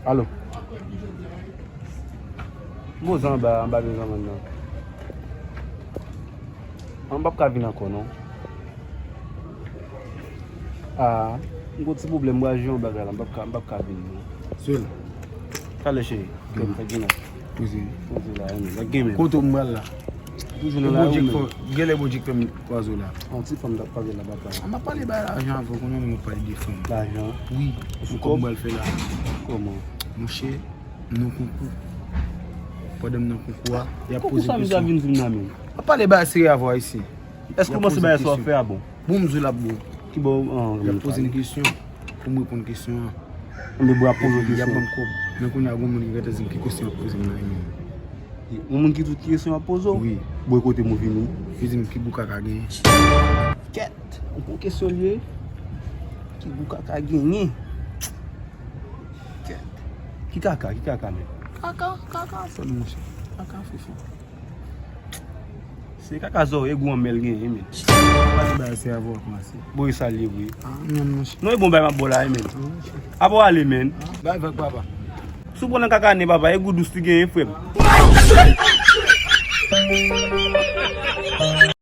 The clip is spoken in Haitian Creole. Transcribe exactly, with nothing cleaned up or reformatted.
Alo. Bon, zan anba, anba de zanmann nan. An, m p ap ka vin ankò, non. Ah, m gon ti pwoblèm, m pral jere yon bagay la, m p ap ka, m p ap ka vin, non. Sèl. Talè, cheri. Kè m fè gen la. Poze. Poze la, men. Lè gen men. Kote m pral la? Toujou nan lari ou menm. Genlè Bondye k fè m kwaze w la. Yon ti fanm t ap pale la, papa. An, m ap pale bay lajan avè w, kounye a m ap pale de fanm. Lajan? Wi. Ou kòb m pral fè la. Kòman? Monchè, m nan konkou. Pandan m nan konkou a, y ap poze kesyon. Konkou sa vin di m nan men? M ap pale bay serye avè w, ayisyen. Èske w panse bagay sa w ap fè a bon? Bon, m di w l ap bon. Ki bò, an, y ap poze m kesyon pou m reponn kesyon an. Anben, bò, y ap poze w kesyon. Y ap ban m kòb. Men kounye a, gon moun ki gentan di m ki kesyon y ap poze m nan, men. Yon moun ki di w ki kesyon y ap poze w? Wi. Bò, kote m ou vini? Li di m ki bout kaka genyen. Kèt, yon bon kesyon l ye. Ki bout kaka genyen? Kèt. Ki kaka, ki kaka, men? Kaka, kaka, sèl monchè. Kaka, fifon. Se kaka zòrye gou anmè l genyen, men. Pati bay se avè w kòmanse. Bon, e sa l ye vre. Ah, non, monchè. Non, e bon bay m ap ba w la, men. Apa w ale, men. Ah, bay vag, papa. Si w pran nan kaka ne, papa, e gou dous li genyen, frè m.